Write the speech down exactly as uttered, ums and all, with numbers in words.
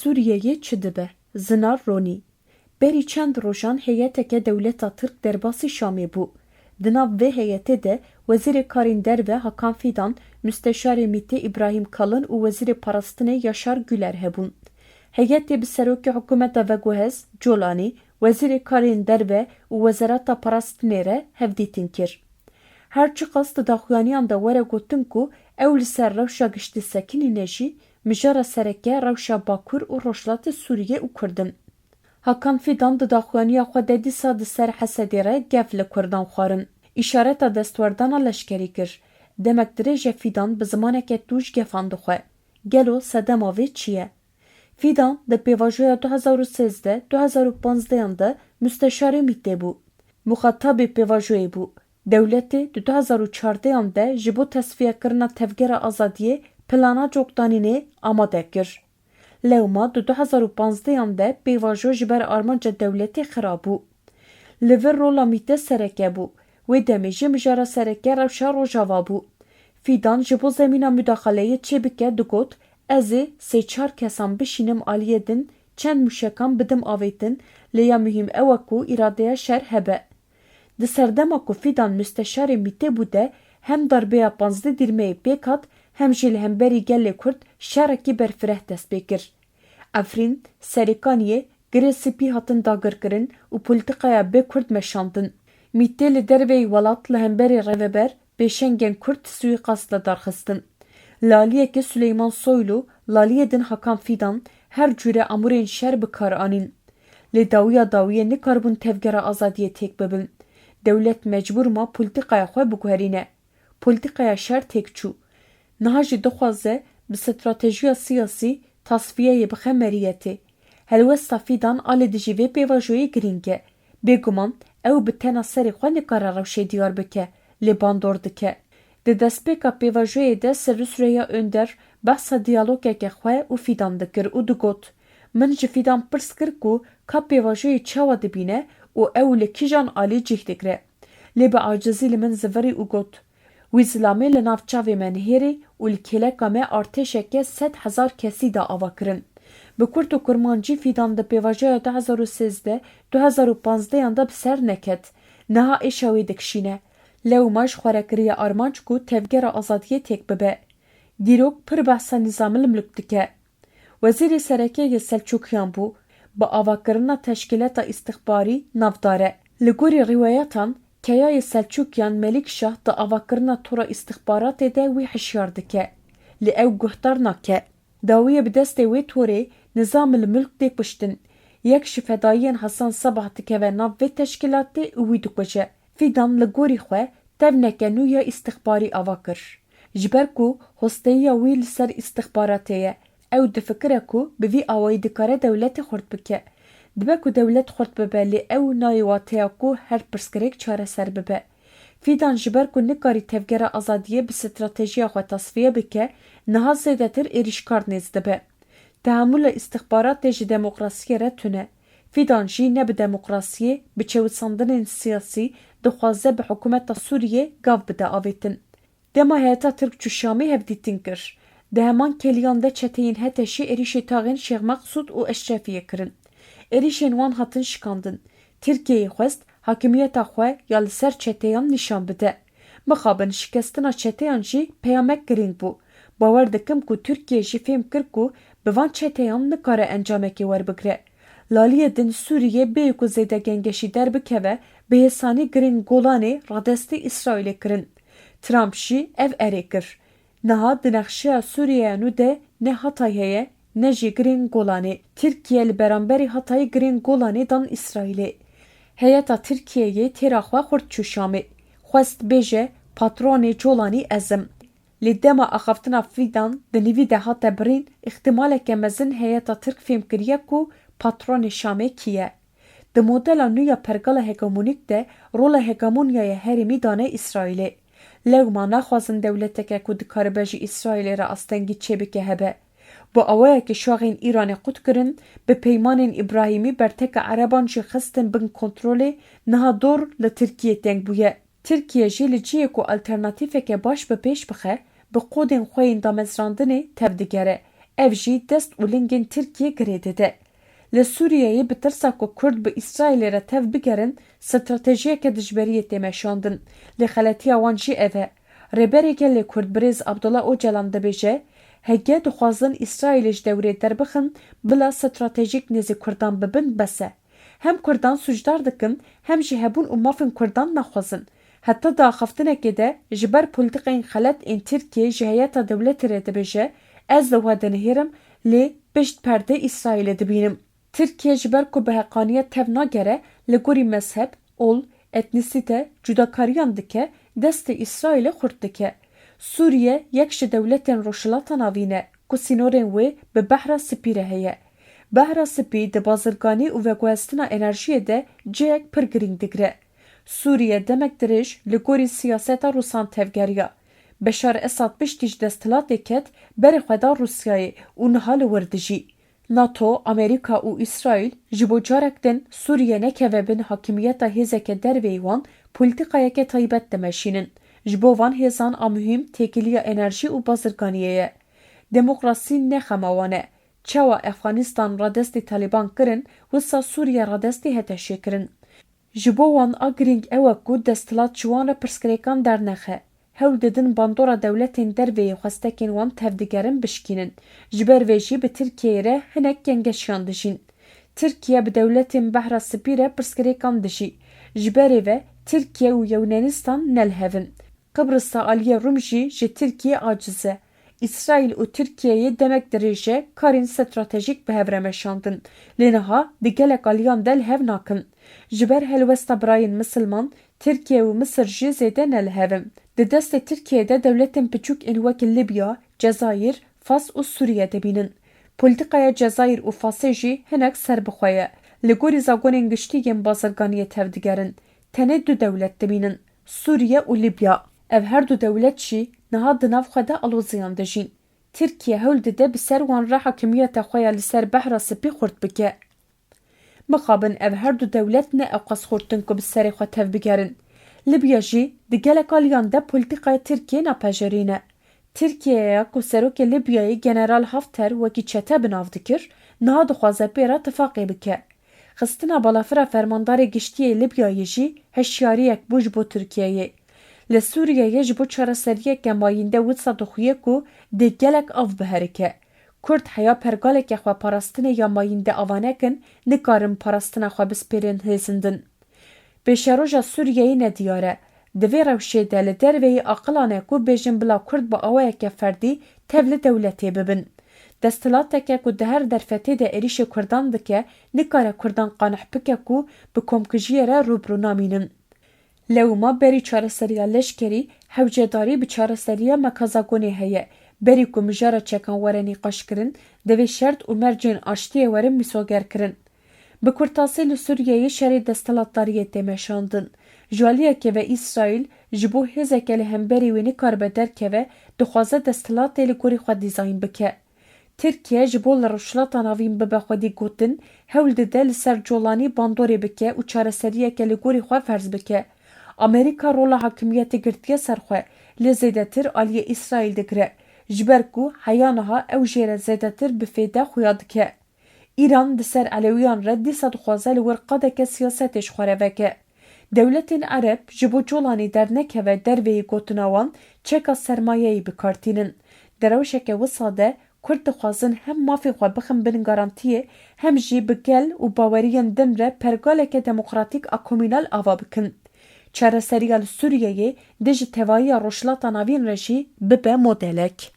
Sûriyeyê çi dibe? Zinar Ronî. Berî çend rojan heyeteke dewleta Tirk derbasî Şamê bû. Di nav vê heyetê de Wezîrê Karên Derve Hakan Fidan, Musteşarê MÎT'ê Îbrahîm Kalin û Wezîrê Parastinê Yaşar Güler hebûn. Heyetê bi serokê hikûmeta veguhez Colanî, Wezîrê Karên Derve û Wezareta Parastinê re hevdîtin kir. Her çiqas di daxuyaniyan de were gotin ku ew li ser rewşa giştî sekinîne jî, mijara sereke rewşa Bakur û Rojhilatê Sûriyê û Kurd in. Hakan Fidan di daxuyaniya xwe de dîsa di ser Hesedê re gef li Kurdan xwarin. Îşareta destwerdana leşkerî kir. Demek dirêj e Fidan bi zimaneke tûj gefan dixwe. Gelo sedema vê çi ye? Fidan di pêvajoya du hezar û sêzdeh, du hezar û panzdeh yan de musteşarê MÎT'ê bû. Muxatabê pêvajoyê bû. Dewletê di du hezar û çardeh yan de ji bo tesfiyekirina Tevgera Azadiyê plana cotdanînê amade kir. Lewma di du hezar û panzdeh yan de pêvajo ji ber armanca dewletê xira bû. Li vir rola MÎT'ê sereke bû. Wê demê jî mijara sereke rewşa Rojava bû. Fidan ji bo zemîna mudaxaleyê çêbike digot, ez ê sê çar kesan bişînim aliyê din, çend mûşekan bidim avêtin, lê ya muhîm ew e ku îradeya şer hebe. Di serdema ku Fidan musteşarê MÎT'ê bû de hem darbeya panzdeh Dîrmeyê pêk hat, hem jî li hemberî gelê Kurd şerekî berfireh dest pê kir. Efrîn, Serêkaniyê, Girê Spî hatin dagirkirin û polîtîkaya bê Kurd meşandin. MÎT'ê li derveyî welat li hemberî rêveber pêşengên Kurd suîqast li dar xistin. Li aliyekê Suleyman Soylu, li aliyê din Hakan Fidan her cûre amûrên şer bi kar anîn. Lê dawiya dawiyê nikaribûn Tevgera Azadiyê têk bibin. Dewlet mecbûr ma polîtîkaya xwe biguherîne. Polîtîkaya şer têk çû. Niha jî dixwaze bi stratejiya siyasî tasfiyeyê bixe meriyetê. Helwesta Fidan a li dijî vê pêvajoyê girîng e. Bêguman ew bi tena serê xwe nikare rewşê diyar bike, lê bandor dike. Di destpêka pêvajoyê de Sirri Süreyya Önder behsa diyalogeke xwe û Fidan dikir û digot, min ji Fidan pirs kir ku ka pêvajoyê çawa dibîne û ew li kîjan alî cih digre. Lê bi acizî li min zivirî û got, wî zilamê li nav çavê me nihêrî û li kêleka me artêşeke sed hezar kesî da ava kirin. Bi kurt û kurmancî Fidan di pêvajoya du hezar û sêzdeh, du hezar û panzdeh yan de bi ser neket. Niha êşa wê dikişîne. Lewma ji xwe re kiriye armanc ku Tevgera Azadiyê têk bibe. Dîrok pir behsa Nizamil Mulk dike. Wezîrê Sereke yê Selçûkiyan bû. Bi avakirina teşkîlata îstixbarî navdar e. Li gorî rîwayetan, keyayê Selçûkiyan Melîk Şah di avakirina tora îstixbaratê de wî hişyar dike. Lê ew guhdar nake. Dawiyê bi destê wê torê Nizamil Mulk tê kuştin. Yek ji fedayiyên Hasan Sabah dikeve nav vê teşkîlatê û wî dikuje. Fidan li gorî xwe tevneke nû ya îstixbarî ava kir. Ji ber ku hosteyiya wî li ser îstixbaratê ye, ew difikire ku bi vî awayî dikare dewletê xurt bike. Dibe ku dewlet xurt bibe, lê ew nayê wateya ku her pirsgirêk çareser bibe. Fidan ji ber ku nikarî Tevgera Azadiyê bi stratejiya xwe tasfiye bike, niha zêdetir êrîşkar nêz dibe. Tehemûla îstixbaratê ji demokrasiyê re tune. Fidan jî ne bi demokrasiyê, bi çewisandinên siyasî dixwaze bi hikûmeta Sûriyê gav bide avêtin. Dema heyeta Tirk çû Şamê hevdîtin kir. Di heman keliyan de çeteyên HTŞ'ê êrîşê taxên Şêx Meqsûd û Eşrefiyê kirin. Êrîşên wan hatin şikandin. Tirkiyeyê xwest hakimiyeta xwe ya li ser çeteyan nîşan bide. Mixabin şikestina çeteyan jî peyamek girîng bû. Bawer dikim ku Tirkiye jî fêm kir ku bi van çeteyan nikare encamekê werbigire. Li aliyê din Sûriye bêyî ku zêde gengeşî derbikeve, bi hêsanî girên Golanê radestî Îsraîlê kirin. Trump jî ev erê kir. Niha di nexşeya Sûriyeya nû de ne Hatay heye, ne jî girên Golanê. Tirkiye li beramberî Hatayê girên Golanê dan Îsraîlê. Heyeta Tirkiyeyê têra xwe xurt çû Şamê. Xwest bêje, patronê Colanî ez im. Lê dema axaftina Fidan di nivî de hate birîn, îhtimaleke mezin heyeta Tirk fêm kiriye ku patronê Şamê kî ye. Di modela nû ya pergala hegemonîk de rola hegemonyaya herêmî dane Îsraîlê. Lewma naxwazin dewleteke ku dikaribe ji Îsraîlê re astengî çêbike hebe. Bi awayekî şaxên Îranê qut kirin, bi peymanên Îbrahîmî berteka Ereban jî xistin bin kontrolê, niha dor li Tirkiyê teng bûye. Tirkiye jî li cihê ku alternatîfeke baş bi pêş bixe, bi qodên xwe yên damezrandinê tev digere. Ev jî dest û lingên Tirkiyê girê dide. Li Sûriyeyê bi tirsa ku Kurd bi Îsraîlê re tev bigerin, stratejiyeke dijberiyê tê meşandin. Lê xeletiya wan jî ev e. Rêberê Gelê Kurd birêz Abdullah Ocalan dibêje, hege dixwazin Îsraîlê ji dewrê derbixin, bila stratejîk nêzî Kurdan bibin, bes e. Hem Kurdan sûcdar dikin, hem jî hebûn û mafên Kurdan naxwazin. Heta di axaftinekê de ji ber polîtîkayên xelet ên Tirkiyê ji heyeta dewletê re dibêje, ez li we dinihêrim, lê pişt perdê Îsraîlê dibînim. Tirkiye ji ber ku bi heqaniya tev nagere, li gorî mezheb, ol, etnîsîte, cudakariyan dike, destê Îsraîlê xurt dike. Sûriye yek ji dewletên Rojhilata Navîn e ku sînorên wê bi Behra Spî re heye. Behra Spî di bazirganî û veguhestina enerjiyê de cihek pir girîng digire. Sûriye demek dirêj li gorî siyaseta Rûsan tevgeriya. Beşar Esad piştî ji desthilatê ket, berê xwe da Rûsyayê û niha li wir dijî. NATO, Amerîka û Îsraîl ji bo carek din Sûriye nekeve bin hakimiyeta hêzeke derveyî wan, polîtîkayeke taybet dimeşînin. Ji bo van hêzan a muhîm têkiliya enerjî û bazirganiyê ye. Demokrasî ne xema wan e. Çawa Efxanistan radestî Talîban kirin, wisa Sûriye radestî HTŞê kirin. Ji bo wan a girîng ew e ku desthilat ji wan re pirsgirêkan dernexe. Hewl didin bandora dewletên derveyî xwestekên wan tevdigerin bişkînin. Ji ber vê jî bi Tirkiyeyê re hinek kengeşiyan dijîn. Tirkiye bi dewletên Behra Spî re pirsgirêkan dijî. Ji berê ve Tirkiye û Yewnanistan ne li hev in. Qibrisa aliyê Rûm jî ji Tirkiyê aciz e. Îsraîl û Tirkiyeyê demek dirêj e karên stratejîk bi hev re meşandin, lê niha di gelek aliyan de li hev nakin. Ji ber helwesta birayên misilman, Tirkiye û Misir jî zêde ne li hev in. Di destê Tirkiyeyê de dewletên piçûk ên wek Libya, Cezayir, Fas û Sûriye dibînin. Polîtîkaya Cezayir û Fasê jî hinek serbixwe ye. Li gorî zagonên giştî yên bazirganiyê tevdigerin, tenê du dewlet dibînin, Sûriye û Libya. Ev her du dewlet jî niha di nav xwe de aloziyan dijîn. Tirkiye hewl dide bi ser wan re hakimiyeta xwe ya li ser Behra Spî xurt bike. Mixabin ev her du dewlet ne ewqas xurt in ku bi serê xwe tevbigerin. Libya jî di gelek aliyan de polîtîkaya Tirkiyê napejerîn e. Tirkiyeya ku serokê Libyayê General Hafter wekî çete bi nav dikir, niha dixwaze pê re tifaqê bike. Xistina balafira fermandarê giştî yê Libyayê jî hişyariyek bû ji bo Tirkiyeyê. Li Sûriyeyê ji bo çareseriyeke mayînde wisa dixuye ku dê gelek av biherike. Kurd heya pergaleke xwe parastinê ya mayînde ava nekin, nikarin parastina xwe bispêrin hêzin din. Pêşeroja Sûriyeyê nediyar e. Di vê rewşê de li derveyî aqilan e ku bêjin bila Kurd bi awayeke ferdî tev li dewletê bibin. Desthilateke ku di her derfetê de êrîşê Kurdan dike, nikare Kurdan qanih bike ku bi komkujiyê re rû bi rû namînin. Lewma berî çareseriya leşkerî, hewcedarî bi çareseriya mekazagonê heye. Berî ku mijara çekan were nîqaşkirin, divê şert û mercên aştiyê werin mîsogerkirin. Bi kurtasî li Sûriyeyê şerê desthilatdariyê tê meşandin. Ji aliyekê ve Îsraîl ji bo hêzeke li hemberî wê nikaribe derkeve, dixwaze desthilatê li gorî xwe dîzayn bike. Tirkiye ji bo li Rojhilata Navîn bibe xwedî gotin, hewl dide li ser Colanî bandorê bike û çareseriyeke li gorî xwe ferz bike. Amerîka rola hakimiyetê girtiye ser xwe, lê zêdetir aliyê Îsraîl digire, ji ber ku heya niha ew jê re zêdetir bi fêde xuya dike. Îran di ser Elewiyan re dîsa dixwaze li wir qadeke siyasetê ji xwe re veke. Dewletên Ereb ji bo Colanî dernekeve derveyî gotina wan çeka sermayeyê bi kar tînin. Di rewşeke wisa de Kurd dixwazin hem mafê xwe bixin bin garantiyê, hem jî bi gel û baweriyên din re pergaleke demokratîk a komînal ava bikin. Çareseriya li Sûriyeyê dê ji tevahiya Rojhilata Navîn re jî bibe modelek.